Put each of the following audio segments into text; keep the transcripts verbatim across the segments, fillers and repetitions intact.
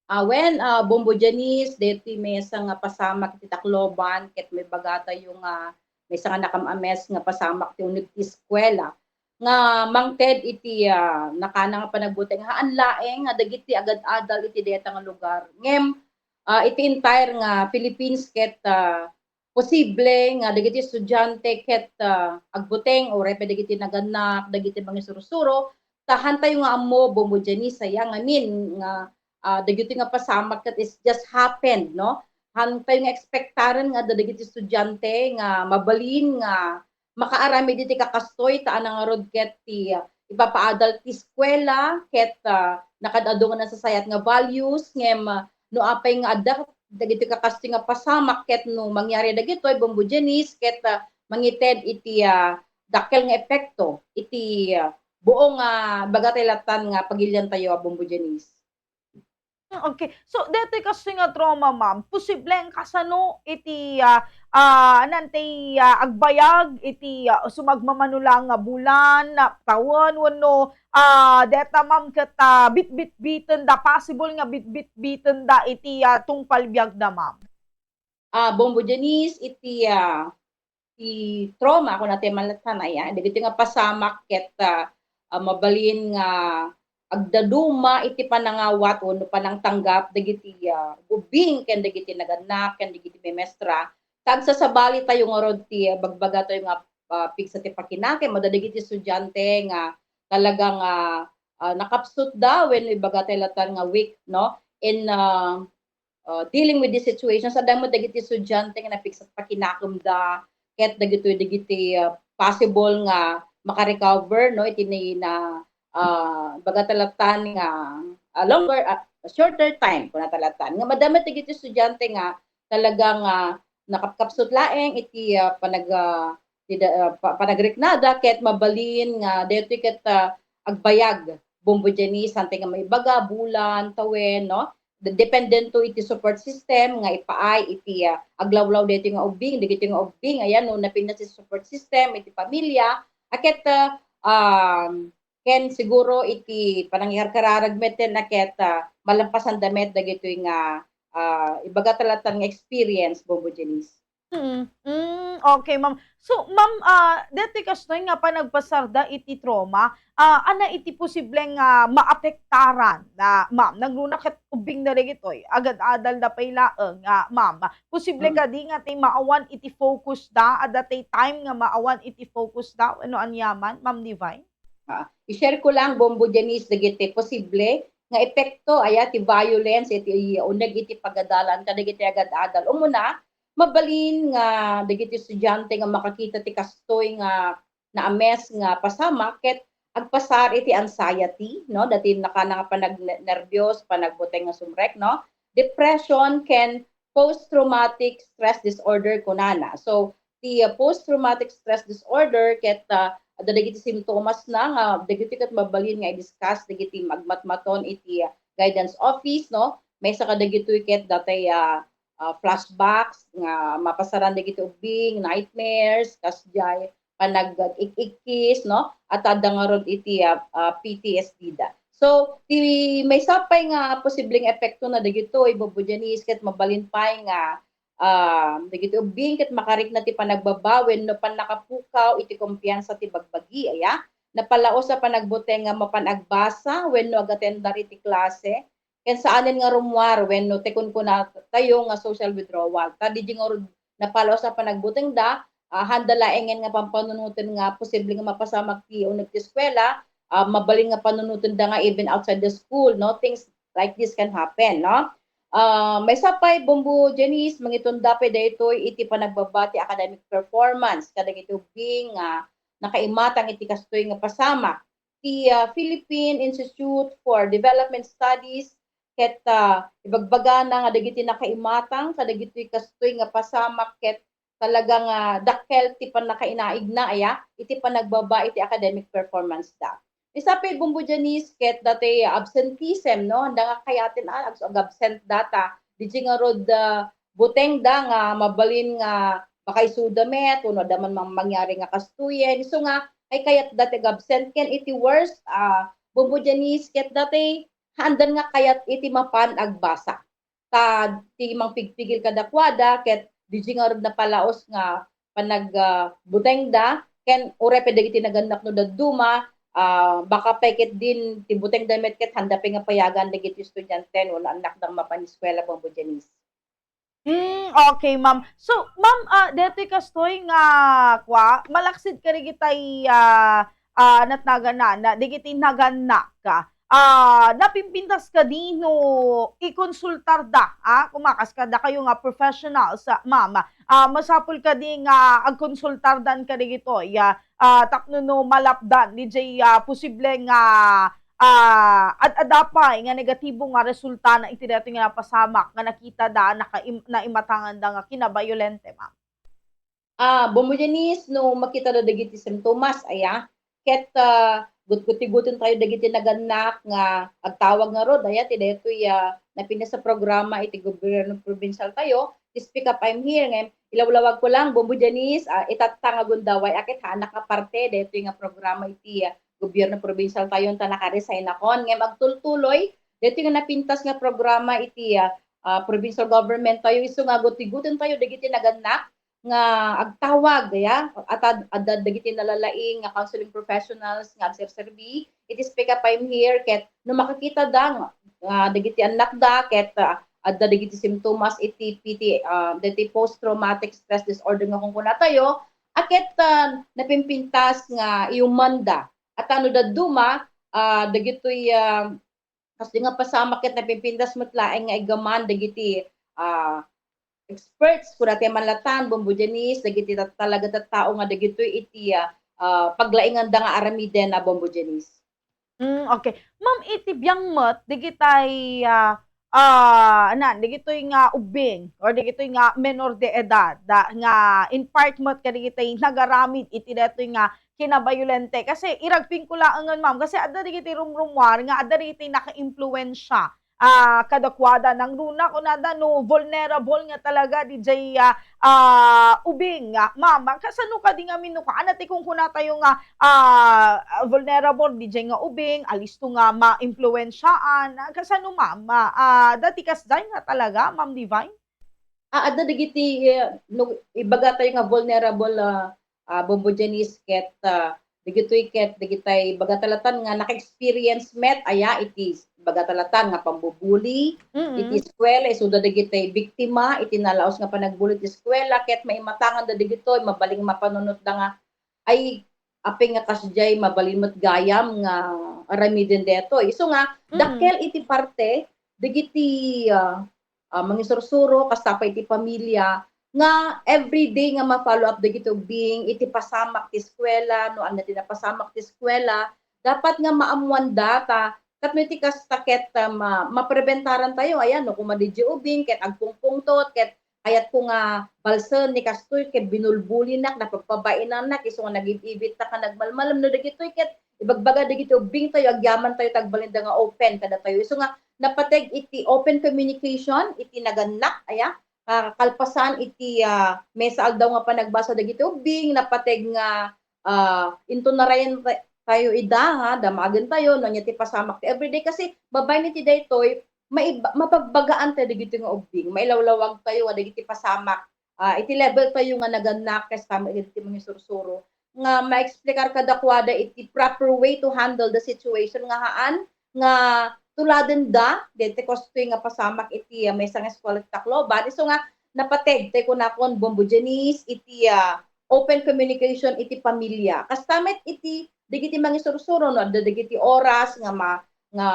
Ah, wen, ah, Bombo Janice, daytoy maysa nga pasamak iti Tacloban, ket maibagatayo nga maysa nga nakam-ames nga pasamak ti uneg ti eskuela. Nga mangted iti, ah, nakana nga panagbuteng, haan laeng nga dagiti agad-adal iti dayta nga lugar. Ngem, ah, iti entire nga Philippines ket, ah, posible nga dagiti estudiante ket, ah, agbuteng, uray pay dagiti nagannak, dagiti mangisursuro, ta haantayo nga ammo, Bombo Janice, aya ngamin nga, ah, dagiti nga pasamak ket is just happened, no? Haantayo nga ekspektaren nga adda dagiti estudiante nga mabalin nga makaaramid iti kakastoy, ta ania ngarud ket ti, ah, ipapaadal ti eskuela ket, ah, nakaad-adu nga nasasayat nga values, ngem, ah, no apay nga adda dagiti kakastoy nga pasamak ket no mangyari dagitoy, Bombo Janice, ket, ah, mangited iti, ah, dakkel nga epekto iti, ah, buong, ah, bagatay latan nga pagiliantayo a Bombo Janice. Hmm, okay. So, detoy kastoy nga trauma, ma'am, posible nga kasano iti, ah, ah, nantay, ah, agbayag iti, ah, sumagmamano lang nga bulan, ah, tawen, wenno, ah, deta, ma'am, ket, ah, bitbitbiten da, possible nga bitbitbiten da iti, ah, tungpal biag da, ma'am? Ah, Bombo Janice, iti, ah, ti trauma, kuna ti malattan, aya, dagiti nga pasamak ket, ah, ah, mabalin nga agdaduma iti panangawat wenno panangtanggap dagiti, ah, ubbing ken dagiti nagannak ken dagiti memestra. Ta agsasabali tayo ngarud ti, ah, bagbagatayo nga, ah, pigsa ti pakinakim, adda dagiti estudiante nga talaga nga, ah, nakapsutda wenno ibagatayo latan nga weak, no? In, ah, uh, dealing with these situations, adda met dagiti estudiante nga napigsa ti pakinakemda, ket dagitoy dagiti, uh, possible nga maka-recover, no, iti ni-, na, uh, baga ta latan nga, uh, longer, uh, shorter time, kuna ta latan. Nga madda met dagiti estudiante nga talaga nga nakapkapsut laeng iti, uh, panag-, uh, ti da-, uh, pa-, panagriknada ket mabalin nga daytoy ket, uh, agbayag, Bombo Janice, haantay nga maibaga, bulan, tawen, no? De-, dependento iti support system nga ipaay iti, ah, aglawlaw daytoy nga ubbing, dagitoy nga ubbing, ayan, no, napintas iti support system, iti pamilya, a ket, ah, um, ken siguro iti panangikarkararag met ten a ket, ah, malampasanda met dagitoy nga, ah, ibaga ta latan nga experience, Bombo Janice. Mm. Mm, okay, ma'am. So, ma'am, ah, deti kastoy nga panagbasarda iti trauma, ah, ania iti posible nga maapektaran na, ma'am? Nangruna ket ubbing na dagitoy, agad-adal da pay laeng, ah, ma'am. Posible Mm. kadi nga ti maawan iti focus da, adda ti time nga maawan iti focus da, wenno aniaman, Ma'am Divine? Ah, i-share ko lang, Bombo Janice, dagiti posible nga epekto, aya, ti violence iti uneg iti pagadalan kadagiti agad-adal. Umuna, mabalin nga dagiti estudiante nga makakita ti kastoy nga naames nga pasamak ket agpasar iti anxiety, no? Dati nakana nga panagnerbios, panagbuteng nga sumrek, no? Depression ken post-traumatic stress disorder kunana. So, ti, ah, post-traumatic stress disorder ket, ah, adda dagiti simptomas na nga dagiti ket mabalin nga i-discuss dagiti agmatmaton iti, ah, guidance office, no? Maysa kadagitoy ket datay, ah, ah, flashbacks nga mapasaran dagiti ubbing, nightmares, kasdiay panag-ik-ikkis, no? At adda ngarud iti, ah, ah, P T S D da. So, ti maysa pay nga posibleng epekto na dagitoy, Bombo Janice, ket mabalin pay nga ah, dagiti ubbing ket makarikna ti panagbaba wenno pannakapukaw iti kumpiansa ti bagbagi, aya. Napalaos a panagbuteng nga mapan agbasa wenno agatendar iti klase. Ken saanen nga rummuar wenno ti kunkunatayo nga social withdrawal. Ta didi ngarud napalaos a panagbutengda, ah, haanda laengen nga pampanunoten nga posible nga mapasamak ti uneg ti eskuela, ah, mabalin nga panunotenda nga even outside the school, no? Things like this can happen, no? Ah, maysa pay, Bombo Janice, mangitunda pay daytoy iti panagbaba ti academic performance kadagiti ubbing nga nakaimatang iti kastoy nga pasamak. Ti, ah, Philippine Institute for Development Studies ket, ah, ibagbagana nga dagiti nakaimatang kadagitoy kastoy nga pasamak ket talaga nga dakkel ti pannakainaigna, aya, iti panagbaba iti academic performance da. Maysa pay, Bombo Janice, ket datay absenteeism, no? Haanda nga kayaten a, ag-, ag-absent data. Didi ngarud, ah, butengda nga mabalin nga makaisuda met, wenno adda man mang-, mangyari nga kastoyen. Isu nga, ay kayat dati ag-absent. Ken iti worst, ah, Bombo Janice, ket datay haandan nga kayat iti mapan agbasa. Ta ti mangpigpigil kadakuada ket diay ngarud napalaos nga panag, ah, butengda, ken uray pay dagiti nagannak no dadduma, ah, baka pay ketdin ti butengda met ket haanda pay nga payagan dagiti estudiante no annakda nga mapan eskuela, Bombo Janice. Hmm, okay, ma'am. So, ma'am, ah, detoy kastoy nga, kua, malaksid kadagitay, ah, ah, natnagan na, na, dagiti nagannak, ah, napimpintas kadi no ikonsultarda, ah, kumakas kadakayo nga professionals, ah, ma'am. Ah, masapul kadi nga agkonsultardan kadagitoy, ah, ah, tapno no malapdan, diay, ah, posible nga ah, ad-adda pay nga negatibo nga resulta na iti daytoy nga napasamak nga nakitada, nakaim-, naimatanganda nga kinabayolente, ma'am? Ah, Bombo Janice, no makitada dagiti simptomas, aya, ket, ah, gutgutiguten tayo dagiti nagannak nga agtawag ngarud, aya, ti daytoy, ah, napintas a programa iti gobyerno probinsial tayo, ti Speak Up, I'm Here, ngem ilawlawag ko lang, Bombo Janice, ah, itatta nga gundaway a ket haanak nga parte daytoy nga programa iti, ah, gobyerno probinsial tayo ta naka-resign akon. Ngem agtultuloy, daytoy nga napintas nga programa iti, ah, ah, provincial government tayo, isu nga gutiguton tayo dagiti nagannak nga agtawag, ya, at ad-, adda dagiti nalalaing nga counseling professionals nga agserserbi iti Speak Up, I'm Here, ket no makakita da nga, nga dagiti annakda ket, ah, adda dagiti simptomas iti P T, ah, dagiti post-traumatic stress disorder nga kunkunatayo, a ket, ah, napimpintas nga iumanda. At ano dadduma, ah, dagitoy, ah, kasdi nga pasamak ket napimpintas met laeng nga iggaman dagiti, ah, experts, kuna ti manlatan, Bombo Janice, dagiti tat-, talaga tattao nga dagitoy iti, ah, ah, paglainganda nga aramiden a Bombo Janice. Mm, okay. Ma'am, iti biang met, digitay, ah, ah, anan, digitoy nga ubbing or digitoy nga menor de edad, da, nga in part met kadigitay nagaramid iti daytoy nga kinabayolente. Kasi iragpingko laengen, ma'am, kasi adda digiti rumrumuar nga adda digiti nakaimpluwensia, ah, kadakuada. Nangruna, kunada, no, vulnerable nga talaga diay, ah, ah, ubing, ah, ma'am. Kasano kadi ngamin no kaana ti kunkunatayo nga, ah, vulnerable diay nga ubing, alisto nga maimpluwensiaan? Ah, kasano, ma'am? Ah, ah, adda ti kasdiay nga talaga, Ma'am Divine? Ah, adda dagiti, eh, no, ibaga tayo nga vulnerable, ah, ah, Bombo Janice ket, ah, dagitoy ket dagitay ibaga ta latan nga naka-experience met aya iti ibaga ta latan nga pambubuli iti eskuela, isuda dagitay biktima iti nalaos nga panagbuli iti eskuela ket maimatanganda dagitoy, mabalin nga mapanunotda nga, ay, apay nga kasdiay, mabalin met gayam nga aramiden daytoy. Isu nga, dakkel iti parte dagiti, ah, ah, mangisursuro, kasta pay iti pamilya, nga everyday nga ma-follow up dagiti ubbing iti pasamak ti eskuela, no ania ti napasamak ti eskuela, dapat nga maammoanda ta tapno iti kasta ket, ah, ma-, mapreventaran tayo. Ayan, no, koma diay ubbing ket agpungpungtot, ket kayatko nga balsen ni kastoy ket binulbulinak, napagpabainannak, isu nga nagib-ibittak nga nagmalmalem. No dagitoy ket ibagbaga dagiti ubbing tayo, agyaman tayo ta agbalinda nga open kadatayo. Isu nga napateg iti open communication iti nagannak, aya, ah, kalpasan iti, ah, maysa aldaw nga panagbasa dagiti ubbing, napateg nga, ah, inton narayen ta-, tayo ida, ha, damagen tayo, no ania ti pasamak ti everyday. Kasi babaen iti daytoy, maiba-, mapagbagaan tayo dagiti nga ubbing, mailawlawag tayo nga dagiti pasamak, ah, iti level tayo nga nagannak, kasta met dagiti mangisursuro, nga maexplikar kadakuada iti proper way to handle the situation nga haan nga tuladenda daytoy kastoy nga pasamak iti, ah, maysa nga eskuela ti Tacloban. Isu nga napateg, tay kunakon, Bombo Janice, iti, ah, open communication iti pamilya. Kasta met iti dagiti mangisursuro, no, adda dagiti oras nga ma-, nga,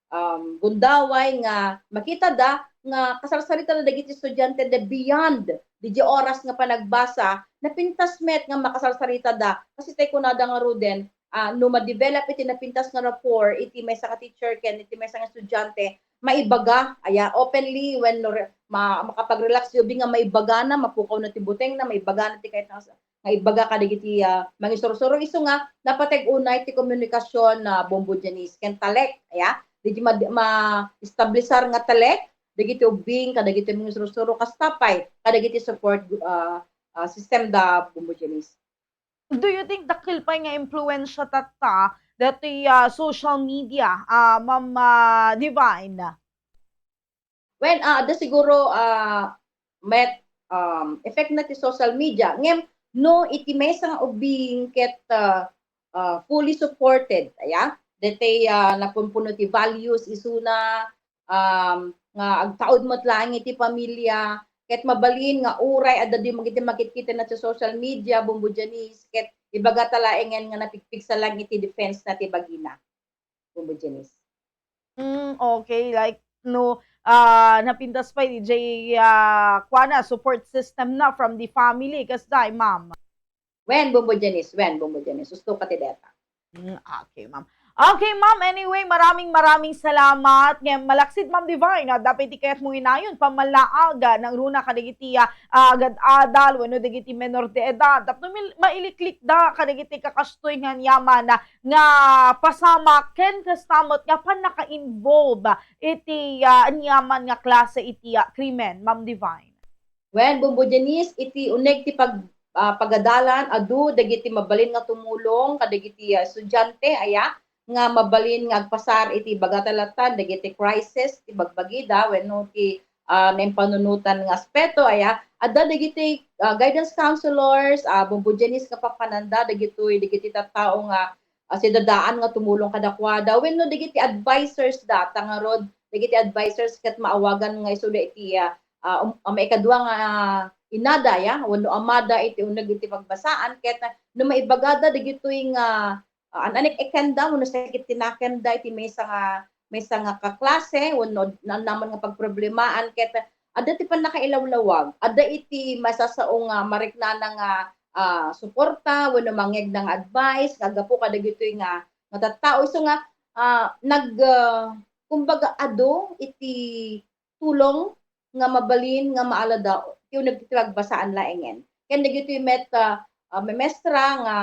um, gundaway nga makitada nga kasarsaritada dagiti estudiante da beyond diay oras nga panagbasa, napintas met nga makasarsaritada. Kasi tay kunada ngaruden, ah, no ma-develop iti napintas nga rapport iti maysa nga teacher ken iti maysa nga estudiante, maibaga, aya, openly, when no re-, ma-, makapag-relax ti ubbing nga maibagana, mapukawna ti butengna, maibagana ti kayat nga, nga ibaga kadagiti, ah, mangisursuro. Isu nga napateg unay ti komunikasion, ah, Bombo Janice, ken talek, aya, dagiti ma-, ma-establisar nga talek dagiti ubbing kadagiti mangisursuro, kasta pay kadagiti support, ah, ah, system da, Bombo Janice. Do you think dakkel pay nga impluwensya tatta datoy, ah, social media, ah, Ma'am, ah, Divine? Well, ah, adda siguro, ah, met, um, effect na ti social media. Ngem, no, iti maysa nga ubing ket, ah, ah, fully supported, aya, daytoy, ah, napunpuno ti values isuna, um, nga agtaud met laeng iti pamilya, ket mabalin nga uray adda di magiti makitkita na sa social media, Bombo Janice, ket ibaga ta laengen nga napigpigsa lang iti defense na ti bagina. Bombo Janice. Mm, okay. Like, no, ah, napintas pay diay, ah, kuana, support system na from the family, kasdiay, ma'am? Wen, Bombo Janice, wen, Bombo Janice. Usto ka ti deta. Mm, okay, ma'am. Okay, ma'am. Anyway, maraming, maraming salamat. Ngem, malaksid, Ma'am Divine, ah, dapay ti kayat mo inayon, pamalaag, ah, nangruna kadagiti, ah, ah, gad-adal, wenno dagiti menor de edad. Tapno mil-, mailiklikda kadagiti kakastoy nga yaman, ah, nga pasamak ken kasta met nga pannaka-involve iti, ah, aniaman nga klase iti, ah, krimen, Ma'am Divine? Wen, Bombo Janice, iti uneg ti pag-, ah, pagadalan, adu dagiti mabalin nga tumulong kadagiti, ah, estudiante, aya, nga mabalin nga agpasar iti bagata latan dagiti crisis ti bagbagida wenno ti, ah, naimpannunotan nga aspeto, aya, adda dagiti, ah, guidance counselors, ah, Bombo Janice, nga papananda dagitoy dagiti tattao nga, ah, sidadaan nga tumulong kadakuada wenno dagiti advisors da, ta ngarud dagiti advisors ket maawagan nga isuda iti, ah, ah, um, ah, maikadua nga inada, ya, wenno amada iti uneg iti pagbasaan ket no maibagada dagitoy nga, ah, an-, anik-ikkanda wenno sakit ti nakemda iti maysa nga, maysa nga kaklase wenno naannaman nga pagproblemaan ket adda ti pannakailawlawag, adda iti masasao nga mariknana nga, ah, suporta wenno mangngegna nga advice nga aggapu kadagitoy nga, nga tattao. Isu nga, ah, nag-, ah, kumbaga, adu iti tulong nga mabalin nga maalada ti uneg ti pagbasaan laengen. Ken dagitoy met, ah, ah, memestra nga,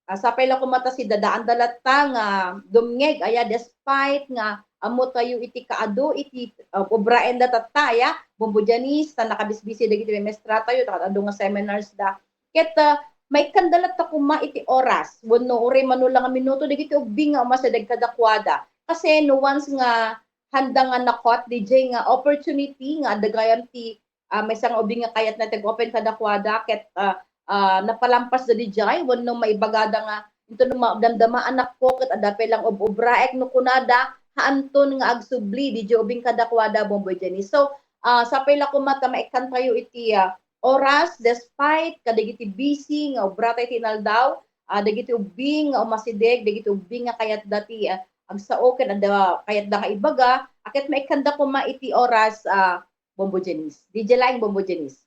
ah, sapay la koma ta sidadaanda latta nga dumngeg, aya, despite nga ammo tayo iti kaadu iti, ah, obraenda tatta, aya, Bombo Janice, ta nakabisbisi dagiti memestra tayo, ta adu nga seminars da. Ket, ah, maikkanda latta koma iti oras, wenno uray mano la nga minuto dagiti ubbing nga umasideg kadakuada. Kasi no once nga handa nga na-caught diay nga opportunity nga adda gayam ti, ah, maysa nga ubing nga kayatna ti ag-open kadakuada ket, ah, ah, napalampasda diay wenno maibagada nga, "Inton ma-, damdamaanakko ket adda pay lang ob-obraek," no kunada, haanton nga agsubli diay ubing kadakuada, Bombo Janice. So, ah, sapay la koma ta maikkantayo iti, ah, oras despite kadagiti busy nga obrata iti inaldaw, ah, dagiti ubbing nga umasideg, dagiti ubbing nga kayatda ti, ah, agsao ken adda kayatda nga ibaga, a ket maikkanda koma iti oras, ah, Bombo Janice. Diay laeng, Bombo Janice.